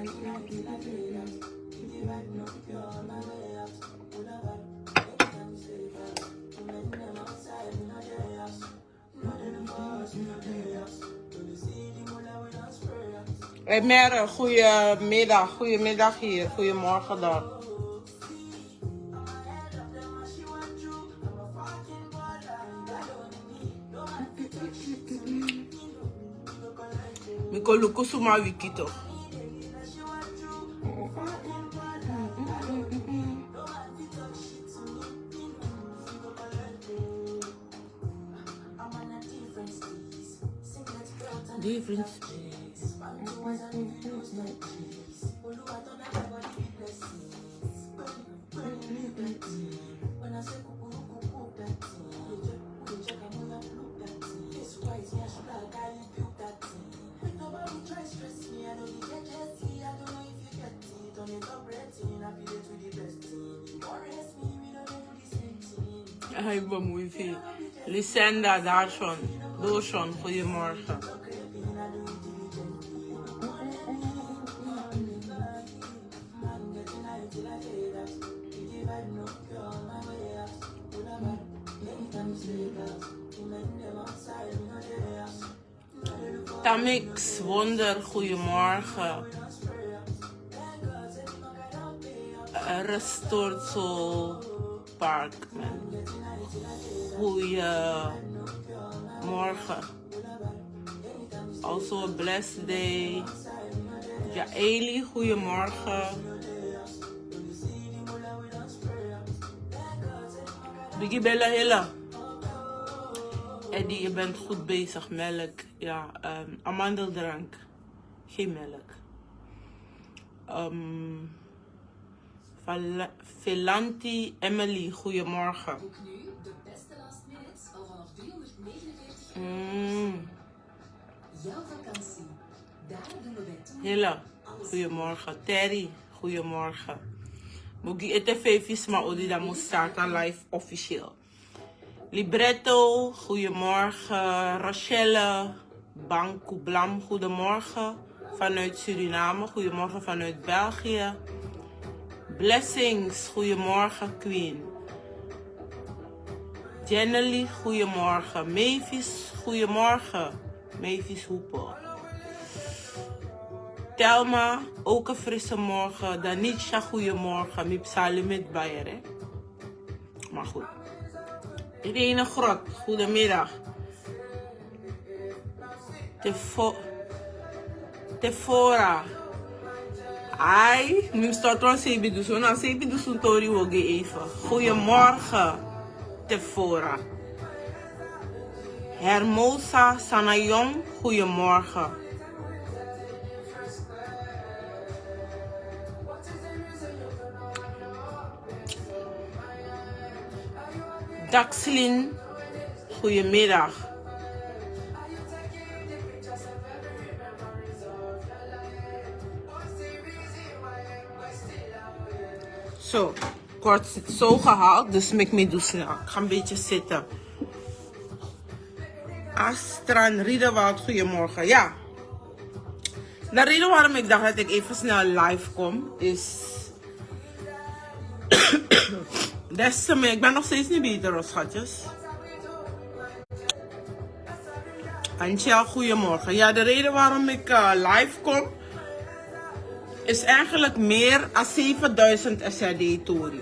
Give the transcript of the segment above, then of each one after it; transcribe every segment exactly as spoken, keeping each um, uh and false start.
Hey, Merre, goedemiddag. Goedemiddag hier. Goedemorgen daar. Mi kon luku suma wiki toch. Different space. Ai, bun, wi fi Lisenda Darson, Doson, goedemorgen. Tamix Wonder, goedemorgen. Restored Soul Park, man. Goedemorgen. Also a blessed day. Jaeli, goedemorgen. Bigi Bella Hilla. Eddie, je bent goed bezig, melk. Ja, ehm, amandeldrank. Geen melk. Ehm, Val-, Velanti Emily, goedemorgen. Boek nu de beste last minutes al vanaf driehonderdnegenenveertig euro. Mm. Jouw vakantie. Daar doen we bij toe. Hille, goedemorgen. Terry, goedemorgen. Bogi E T V Visma Odi da Mustata live official. Libretto, goedemorgen. Rochelle Bankublam, goedemorgen. Vanuit Suriname, goedemorgen vanuit België. Blessings, goedemorgen, Queen. Jenny, goedemorgen. Mavis, goedemorgen. Mavis Hoepen. Thelma, ook een frisse morgen. Danica, goedemorgen. Mi psa limit bayere. Maar goed. Irene Grot, goedemiddag. Tefo-, Tefora. Ai, mi start wan sebi dusun. Na sebi dusun tori wi o gi even. Goedemorgen, Tefora. Hermosa Sanayong, goedemorgen. Daxlin, goedemiddag. Zo, kort zo gehaald, dus maak me dus snel. Ik ga een beetje zitten. Astran Riedewald, goedemorgen. Ja. De reden waarom ik dacht dat ik even snel live kom is des te meer. Ik ben nog steeds niet beter, hoor, schatjes. Antje, goedemorgen. Ja, de reden waarom ik eh, live kom is eigenlijk meer als zevenduizend S R D-tori.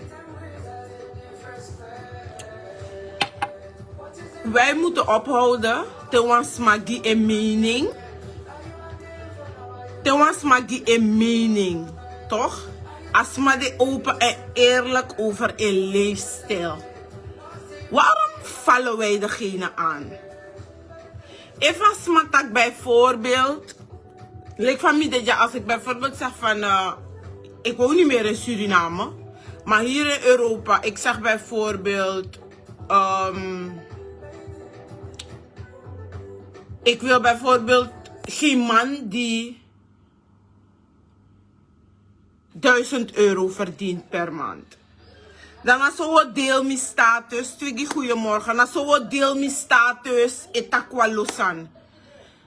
Wij moeten ophouden te wan sma gi een mening. Te wan sma gi een mening, toch? A sma die open en eerlijk over een leefstijl. Waarom vallen wij degene aan? If a sma taki bijvoorbeeld, like van mij dit jaar, als ik bijvoorbeeld zeg van, eh, ik woon niet meer in Suriname, maar hier in Europa, ik zeg bijvoorbeeld, ehm, ik wil bijvoorbeeld geen man die duizend euro verdient per maand. Dan na so we deel mijn status, Twiggy, goedemorgen. Na so we deel mijn status, etakwa losan.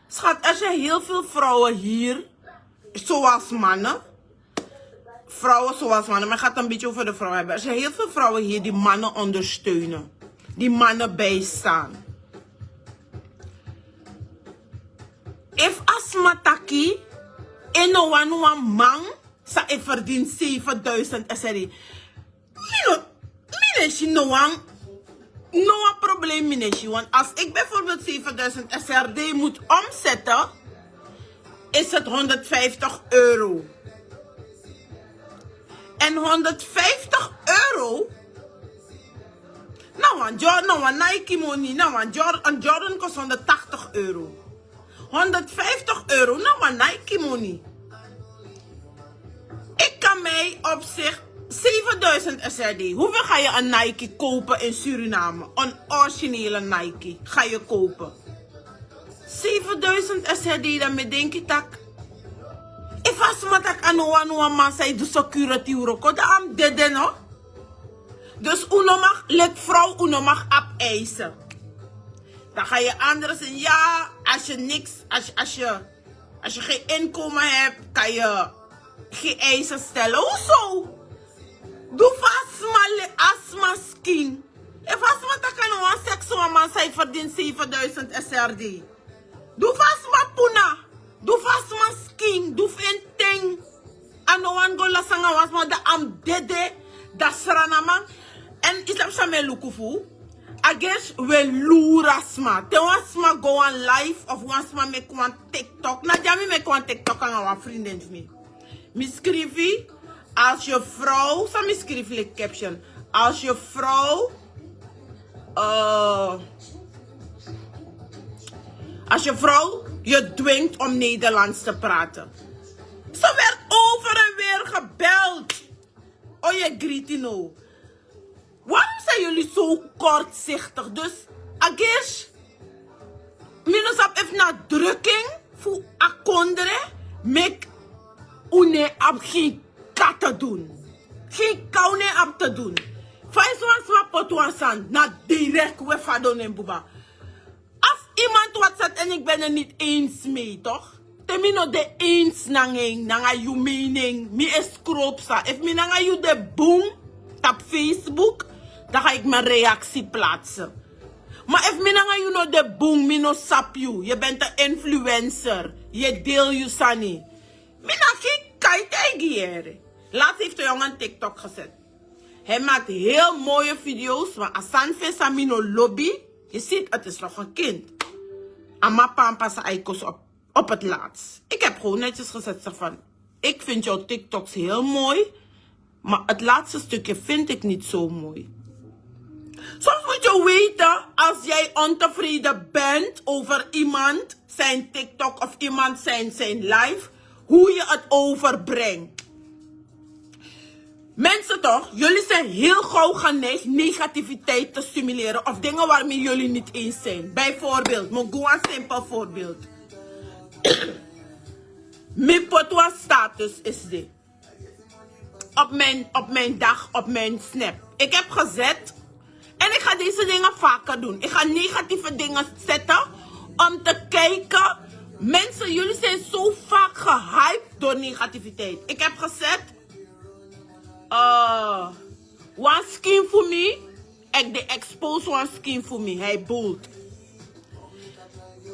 Schat, er zijn heel veel vrouwen hier zoals mannen. Vrouwen zoals mannen, maar het gaat een beetje over de vrouwen hebben. Er zijn heel veel vrouwen hier die mannen ondersteunen, die mannen bijstaan. If a sma taki, en no wan wan man, sa e verdien zevenduizend S R D. Mi no, mi no e si no wan, no wan probleem mi no e si. Want als ik bijvoorbeeld zevenduizend S R D moet omzetten, is het honderdvijftig euro. En honderdvijftig euro, na wan Jor-, na wan Nike money, na wan Jor-, een Jordan kost honderdtachtig euro. Honderdvijftig euro, na wan Nike money. Ik kan mij op zich zevenduizend S R D. Hoeveel ga je een Nike kopen in Suriname? Een originele Nike ga je kopen. Zevenduizend S R D, dan mi denki tak. Efu a sma taki a no wan no wan man san e du security wroko, dan a mus dede, no? Dus u no mag, leki vrouw, u no mag apeisen. Dan ga je anders in. Ja, als je niks, als je, als je, als je geen inkomen hebt, kan je geen eisen stellen. Hoezo? Doe vast maar, asma skin. Efu a sma taki a no wan seks wan man san e verdien zevenduizend S R D. Doe vast maar puna. Doe vast maar skin. Doe vinting. A no wan go lasi nanga wan sma, dan a mus dede, dan sranaman. En yu sabi san mi e luku fu. A gesi we luru a sma. Te wan sma go wan live of wan sma meki wan TikTok. Na dya mi meki wan TikTok nanga wan vriendin fu mi. Mi skrifi, als je vrouw, san mi skrifi leki caption. Als je vrouw, eh, als je vrouw je dwingt om Nederlands te praten. Ze werd over en weer gebeld. O, yu e griti no. Waarom zijn jullie zo kortzichtig? Dus, a gesi, mi no sabi efu na drukking fu a kondre meki un no abi gen kaka te doen. Gen kaka un no abi te doen. Fa yu si wan sma poti wan sani, na direct we fadon en buba. Als iemand wat zegt en ik ben het niet eens mee, toch? Te mi no de eens nanga en, nanga yu mening, mi e scroll psa. Efu mi nanga yu de bun tapu Facebook, dan ga ik mijn reactie plaatsen. Maar efu mi nanga yu no de bun, mi no sabi yu, je bent een influencer, je deel yu sani. Mi no e kai taigi yu. Laatst heeft een jongen een TikTok gezet. Hij maakt heel mooie video's, maar a sani fu en san mi no lobi, je ziet, het is nog een kind. A mama pampa san a e kosi op, op het laatst. Ik heb gewoon netjes gezegd, zeg van, ik vind jouw TikToks heel mooi, maar het laatste stukje vind ik niet zo mooi. Soms moet je weten, als jij ontevreden bent over iemand zijn TikTok of iemand zijn, zijn live, hoe je het overbrengt. Mensen toch, jullie zijn heel gauw geneigd negativiteit te stimuleren of dingen waarmee jullie niet eens zijn. Bijvoorbeeld, mi o gi wan simpel voorbeeld. Mi poti wan status is dit. Op mijn, op mijn dag, op mijn Snap. Ik heb gezet, en ik ga deze dingen vaker doen. Ik ga negatieve dingen zetten om te kijken. Mensen, jullie zijn zo vaak gehyped door negativiteit. Ik heb gezet, eh, wan skin fu mi, ik de expose wan skin fu mi, hij boelt.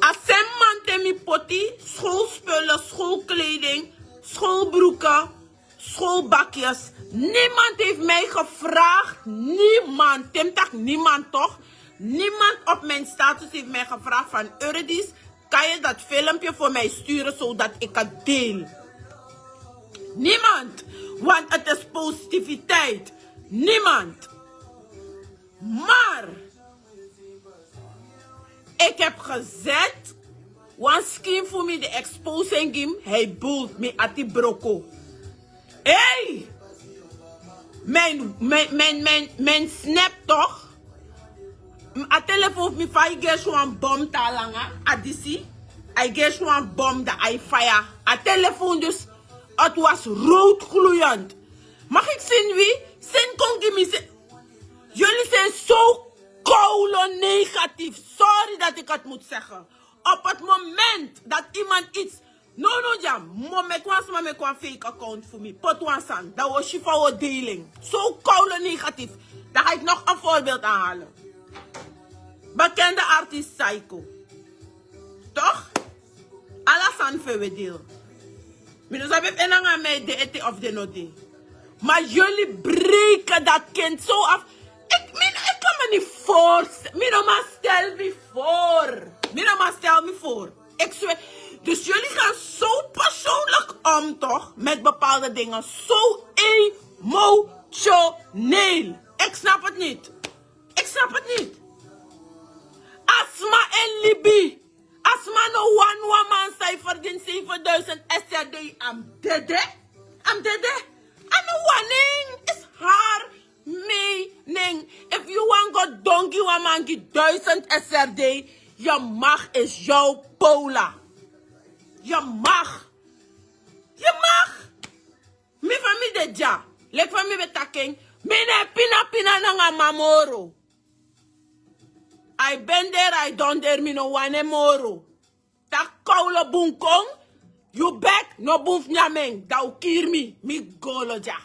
A same man te mi poti schoolspullen, schoolkleding, schoolbroeken, schoolbakjes. Niemand heeft mij gevraagd, niemand, te mi taki niemand toch? Niemand op mijn status heeft mij gevraagd van: Eurydice, kan je dat filmpje voor mij sturen zodat ik het deel? Niemand, want het is positiviteit. Niemand. Maar ik heb gezet wan skin fu mi, de expose en gi mi, hij boelt, mi ati broko. Hey! Mijn, mijn, mijn, mijn, mijn Snap toch? A telefoon fu mi, fa yu gersi wan bom te a langa, a disi. A gersi wan bom, dan a faya. A telefoon dus, het was roodgloeiend. Mag ik zien wie? Seni kon gi mi se-, jullie zijn zo koude negatief. Sorry dat ik het moet zeggen. Op het moment dat iemand iets No, no, dya. Mo meki wan sma meki wan fake account fu mi. Poti wan sani. Dan wi o si fa wi o deel en. So kowlu negatief. Dan ga ik nog een voorbeeld aanhalen. Bekende artiest Psycho. Toch? Ala sani fu en wi e deel. Mi no sabi efu en nanga mi e de ete of den no de. Maar jullie breken dat kind zo af. Ik, mi, ik kan me niet voorstellen. Mi no man stel mi voor. Mi no man stel mi voor. Ik zweer. Dus jullie gaan zo persoonlijk om, toch? Met bepaalde dingen. Zo emotioneel. Ik snap het niet. Ik snap het niet. A sma e libi. A sma no wani wan man san e verdien zevenduizend S R D. A mus dede. A mus dede. A no wani en. Is haar mening. If you wan go donki wan man gi duizend S R D, je mag, is jouw Paula. Je mag. Je mag. Mi fa mi de dya. Leki fa mi ben taki en. Mi no e pina pina nanga man moro. Ai ben deri, ai don deri, mi no wani en moro. Taki kowlu bun kon, yu bek no bun fu nyan mi en, dan un kiri mi, mi golo dya.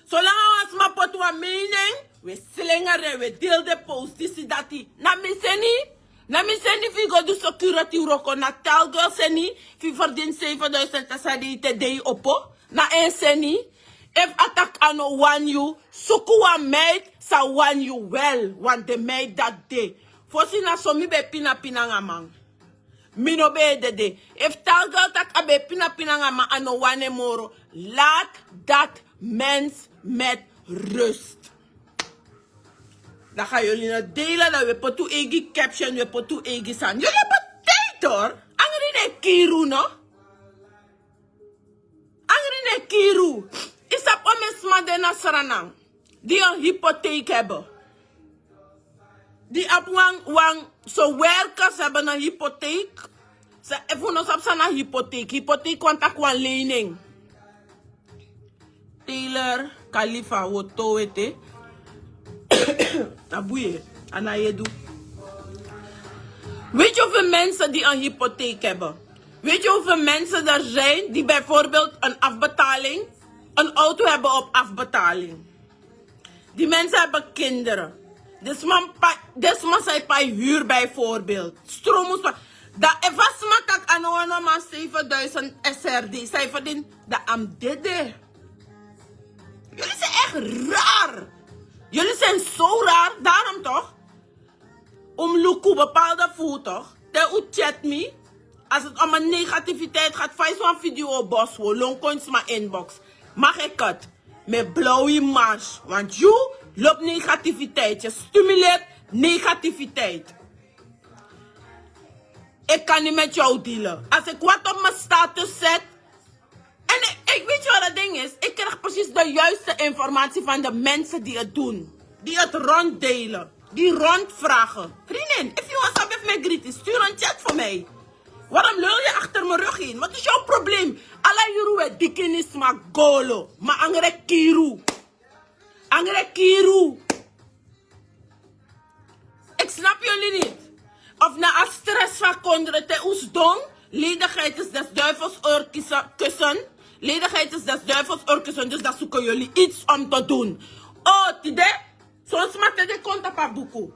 Solanga wan sma poti wan mening, wi e slenga den, wi e deel den, post disi dati. Na mi seni, na mi seni fu yu go du security wroko, na Telgirl seni, fu yu verdien zevenduizend S R D te dei opo, na en seni. Efu a taki a no wani yu, suku wan meid san wani yu wel, want den meid dati de. Fosi na so mi ben e pina pina nanga man. Mi no ben e dede. Efu Telgirl taki a ben e pina pina nanga man, a no wani en moro. Laat dat mens met rust. Dan gaan jullie no delen, dan wi e poti un eigi caption, wi e poti un eigi sani. Jullie hebben tijd hoor. Angri no e kiri unu, no? Angri no e kiri unu. Yu sabi omeni sma de na Sranan die een hypotheek hebben. Die abi wan, wan, so werkers hebben een hypotheek. Sa, efu unu no sabi san na hypotheek. Hypotheek wani taki wan lening. Taylor, Khalifa, wi o towe te. A bun, a na yu e du. Weet je hoeveel mensen die een hypotheek hebben? Weet je hoeveel mensen er zijn die bijvoorbeeld een afbetaling, een auto hebben op afbetaling? Die mensen hebben kinderen. Dit man, pa, dit man zijn pa huur bijvoorbeeld. Stroom moet pa. Dan efu a sma taki a no wani wan man zevenduizend S R D, san yu verdien, dan a mus dede. Jullie zijn echt raar. Jullie zijn zo raar. Daarom toch? Un mus luku bepaalde fu un toch? Te un chat mi. Als het om een negativiteit gaat, fa yu si wan video bos, wi o lon kon ini sma inbox. Mag ik het? Mi e blow yu mars. Want yu lobi negativiteit. Yu stimuleert negativiteit. Ik kan niet met jou dealen. Als ik wat op mijn status zet, en ik, ik weet je wat het ding is? Ik krijg precies de juiste informatie van de mensen die het doen. Die het ronddelen. Die rondvragen. Vriendin, if you want something from me, greet, stuur een chat voor mij. Waarom lul je achter mijn rug heen? Wat is jouw probleem? Ala yuru wi e diki ini sma golo. Ma angri e kiri unu. Angri e kiri unu. Ik snap jullie niet. Of na a stress van kondre te un sidon. Ledigheid is des duivels oorkussen. Ledigheid is des duivels oorkussen. Dus dan zoeken jullie iets om te doen. Oh, tide. Son sma te den kon tapu a buku.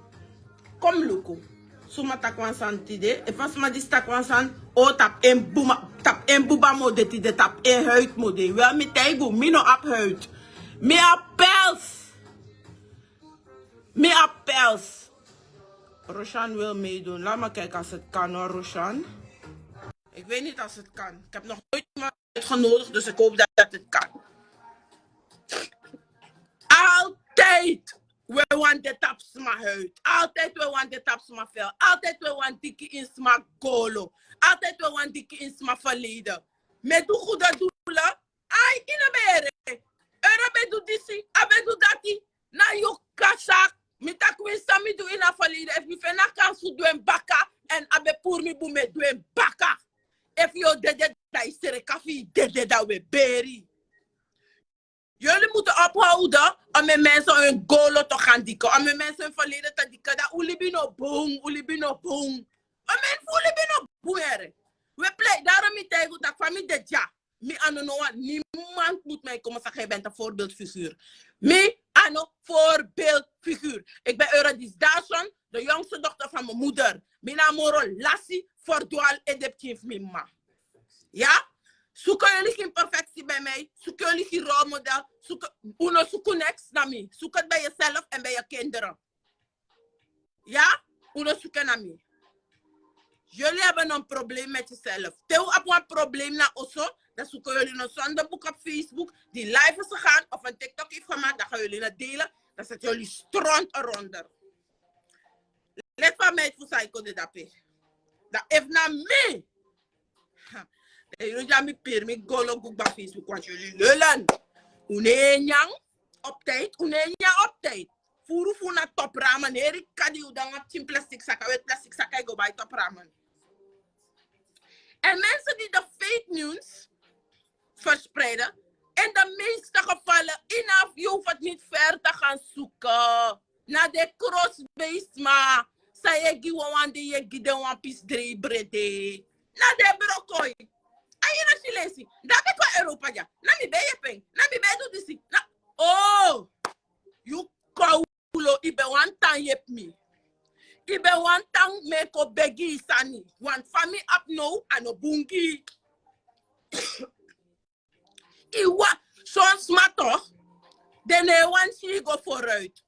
Kon luku. Suma taki wan sani tide. Efu a sma disi taki wan sani. Oh, tapu en buma, tapu en buba mi o de tide, tapu en huid mi o de. Wel, mi taigi unu, mi no abi huid. Mi abi pels. Mi abi pels. Roshan wil meedoen. Laat maar kijken als het kan hoor, Roshan. Ik weet niet als het kan. Ik heb nog nooit iemand uitgenodigd, dus ik hoop dat het kan. Altijd wi e wani de tapu sma huid. Altijd wi e wani de tapu sma vel. Altijd wi e wani diki ini sma golo. Altijd wi e wani diki ini sma verleden. Mi e du goede doelen. Ai, yu no ben yere. Euro ben du disi, a ben du dati. Na yu kasa. Mi taki winsi san mi du ini a verleden. Efu mi feni a kans fu du en baka, èn a ben puru mi bun, mi e du en baka. Efu yu o dede, dan yu sreka fu yu dede, dan wi e beri. Jullie moeten ophouden om mensen hun golo te gaan dikken, om mensen hun verleden te dikken. Dan un libi no bun, un libi no bun. Omeni fu un libi no bun, yere. We plei, daarom mi tijgu tak famili de dya. Mi ano no wan niemand moet mij komen zeggen, jij bent een voorbeeldfiguur. Mi ano voorbeeldfiguur. Ik ben Eurydice Dawson, de jongste dochter van mijn moeder. Mi na moro lasi verdwaal edepkin fu mi mama. Ja? Zoeken jullie geen perfectie bij mij? Zoeken jullie geen rolmodel? Zoeken, uno zoeken niks naar mij. Zoek het bij jezelf en bij je kinderen. Ja? Uno zoeken naar mij. Jullie hebben een probleem met jezelf. Te u heb een probleem na oso, dan zoeken jullie een zondeboek op Facebook die live is gegaan of een TikTok heeft gemaakt, dan gaan jullie het delen. Dan zetten jullie stront eronder. Let van mij voor psycho de dape. Dan if na me. Ha. Dan jullie gaan me pir, me golo guk ba Facebook, want jullie lullen. Unenya op tijd, unenya op tijd. Furu fu na top ramen. Heri kadi u dan op tin plastic saka, wit plastic saka, go bij top ramen. En mensen die de fake news verspreiden, in de meeste gevallen, inaf, je hoeft het niet ver te gaan zoeken. Na de crossbeest ma, sa yegi wan wan de yegi de wan pis drei brede. Na de brokoi. Ayi na silesi. Dape kwa Europa ya. Na mi ben yepeng. Na mi ben du disi. Na, oh. You call Ulo, i ben wan tan yepi mi. I ben wan tan meki o begi i sani. Want fa mi abi now, a no bun gi i. I wan, son sma toch, den no e wani si i go vooruit.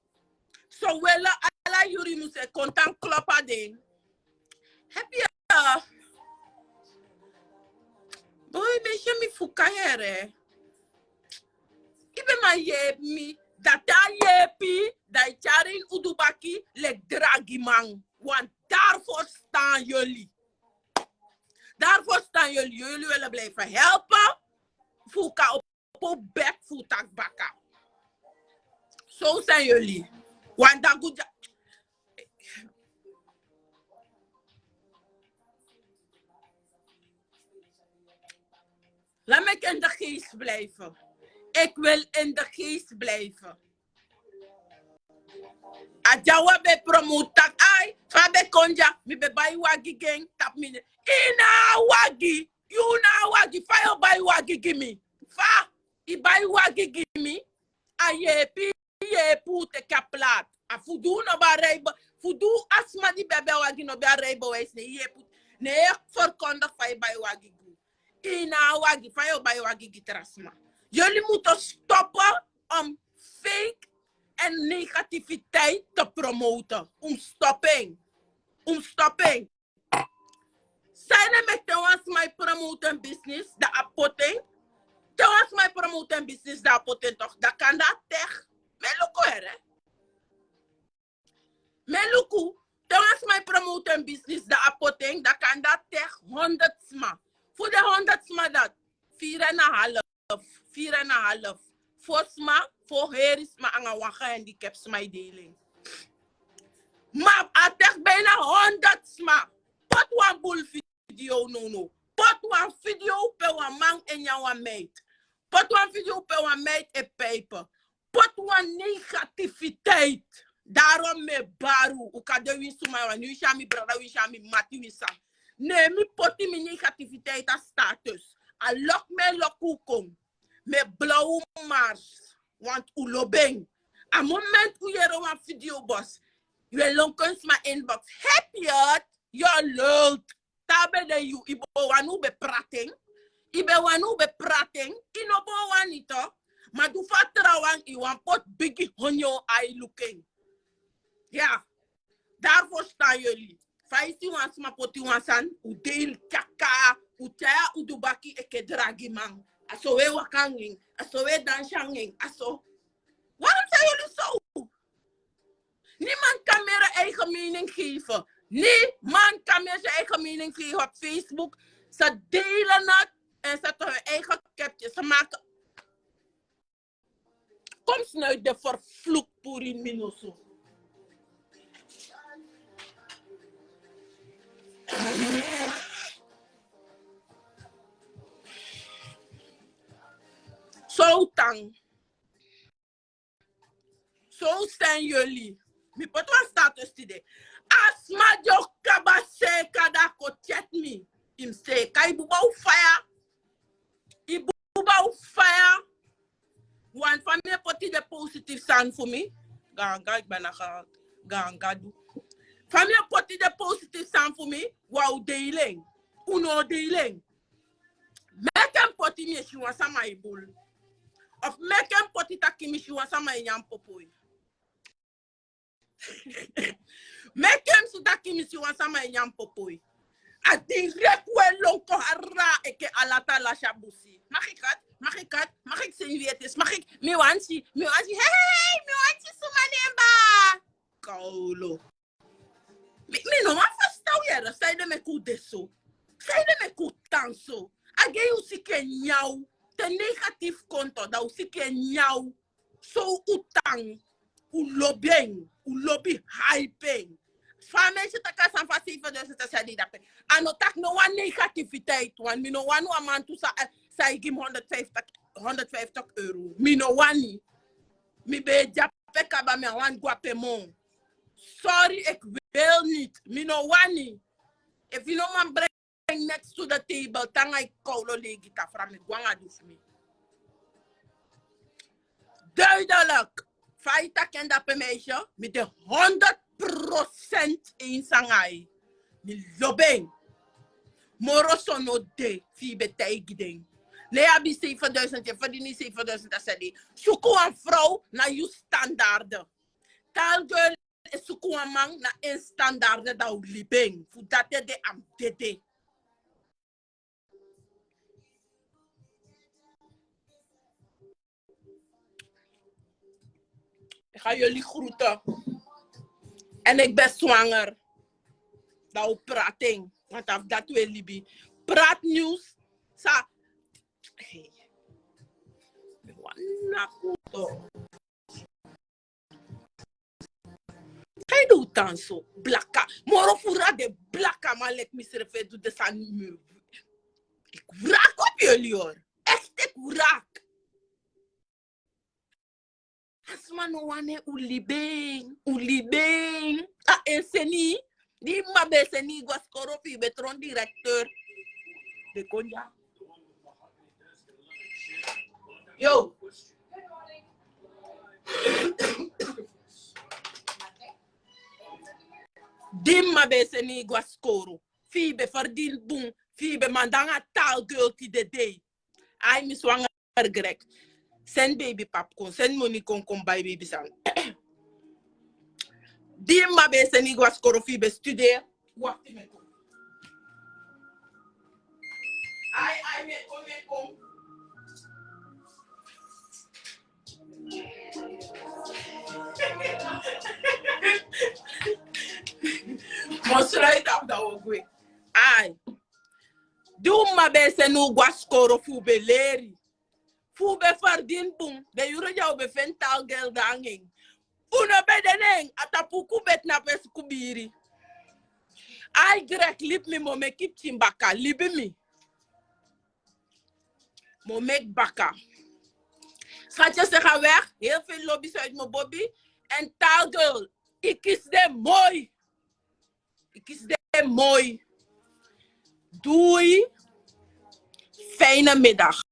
So wele ala yuru mus e kon tan klopu na den. Happy, uh, boy, mi si mi fuka here. I ben man yepi mi, dati a yepi, dan i tyari en udu baki leki dragiman. Want daarvoor staan jullie. Daarvoor staan jullie. Jullie willen blijven helpen. Fu kan op, op bek fu tak baka. Zo zijn jullie. Want dan goed. Laat me in de geest blijven. Ik wil in de geest blijven. A dya wan ben promote taki, ai, fa a ben kon dya, mi ben bai wagi gi en tapu mi nen. I na a wagi, yu na a wagi, fa yu o bai wagi gi mi? Fa i bai wagi gi mi? A yepi, yepi u teki a plat. A fu di u no ben a rijbe-, fu di a sma di ben abi a wagi no ben a rijbewijs, ne yepi, ne e ferkondigi fa i bai wagi gi. I na a wagi, fa yu o bai wagi gi tra sma? Jullie moeten stoppen om fake en negativiteit te promoten. Un stop en. Un stop en. San e meki te wan sma e promote en business, dan a poti en. Te wan sma e promote en business, dan a poti en toch. Dan kan dati echt. Mi e luku here. Mi e luku, te wan sma e promote en business, dan a poti en, dan kan dati tegen honderd sma. Fu den honderd sma dati, vier en een half, vier en een half. Fu sma, fu heri sma nanga wan gehandicap sma e deli en. Ma a teki bijna honderd sma. Poti wan bul video no no. Poti wan video pe wan man e nyan wan meid. Poti wan video pe wan meid e pijpen. Poti wan negativiteit. Daarom mi e bari un, un kan de winsi suma, winsi a mi brada, winsi a mi mati, winsi a. Ne mi poti mi negativiteit a status. A loki mi e loki un kon. Mi e blauw mars. Want un lobi en. A moment un yere wan video bos, yu e lon kon sma inbox. Heb je het? Yu o lult. Te a ben de yu, i bo wani un ben prati en. I ben wani un ben prati en. I no bo wani toch. Ma di fu a trawan i wani poti bigi honyo ai luku en. Ya. Daarvoor staan jullie. Fa i si wan sma poti wan sani, un deli kaka, un tyai a udu baki enke dragiman. A so un e waka nanga en, a so un e dansi nanga en, a so. Waarom zijn jullie zo? Niemand kan meer een eigen mening geven. Niemand kan meer zijn eigen mening geven op Facebook. Ze delen het en zetten hun eigen kepje. Ze maken. Kom snuit de vervloekt puri minoso. Sultan. Zo zijn jullie. Mi poti wan status tide. A sma di o kaba seka, dan kon chat mi. mi seka i buba u faya. I buba u faya. Wan fa mi e poti de positif san fu mi. Ganga ik ben na ganga du. Fa mi e poti de positif san fu mi. Wa u deilen. U no deilen. Meke mi poti mi e si wan sama e bul. Of meke mi poti taki mi si wan sama e nyan popoi. Meke mi si taki mi si wan sama e nyan popoi. A direk we lon kon hara eke alata lasi a busi. Mag ik het? Mag ik het? Mag ik zien wie het is? Mag ik? Mi wansi, mi wansi. Hey, mi wansi suma nemba. Kaulo. Mi, mi no wan fastan u yere, saide meke u de so. Saide meke u tan so. A gen u siki e nyan u. Te negatief konto, da u siki e nyan u. So u tan, u lobi en, u lobi hype en. Fa a mensi taki a san fa zevenduizend a seli dape. A no taki no wan negativiteit, want mi no wani wan man tu sa, sa e gi mi honderdvijftig, honderdvijftig euro. Mi no wani. Mi ben e de ape kaba, mi á wani go ape moo. Sorry, ik wil niet. Mi no wani. Efu yu no man breng next to the table, te nanga yu kowlo lei gi tafra, mi gwe nanga di fu mi. Duidelijk. Fa yu taki en dape meisje, mi de honderd procent eens nanga yu. Mi lobi en. Moro so no de, fu yu ben taigi den. Ne yu abi zevenduizend, yu ferdini zevenduizend a seli. Suku wan vrouw na yu standaarden. Taalgirl e suku wan man na en standaarden, da u libi en. Fu dati ede a mus dede. Ik ga jullie groeten. En ik ben zwanger. Da u prati en. Want a fu dati u e libi. Praat nieuws. Sa. Hey. Mi wani naku. Fa yu du tan so, blaka. Moro furu a den blakaman leki mi srefi e du den sani. Ik wraka op jullie hoor. Echt, ik wraka. A sma no wani u libi en, u libi en. A e seni. Di mma ben e seni yu go a skoro, fu yu ben tron directeur. Den kon dya. Yo. Di mma ben e seni yu go a skoro, fu yu ben ferdini bun, fu yu ben man de nanga taalgirl tide dei. Ai, mi swanger. Grek. Seni baby pap kon, seni moni kon, kon bai baby sani. Di mma ben e seni yu go a skoro, fu yu ben studeer. Wakti, mi e kon. Ai, ai, mi e kon, mi e kon. Mi o sluit af, da u o gwe. Ai. Di u mma ben e seni u go a skoro, fu u ben leri. Fu u ben ferdini bun, den yuru dya u ben feni taalgirl de nanga en. U no ben de nanga en, a tapu uku u ben tnapu e suku biri. Ai, Grek, libi mi, mi o meki pikin baka, libi mi. Mi o meki baka. Schatjes, ze gaan weg. Heel veel lobies uit mijn bobby. En taalgirl, ik kies de mooi. Ik kies de mooi. Doei. Fijne middag.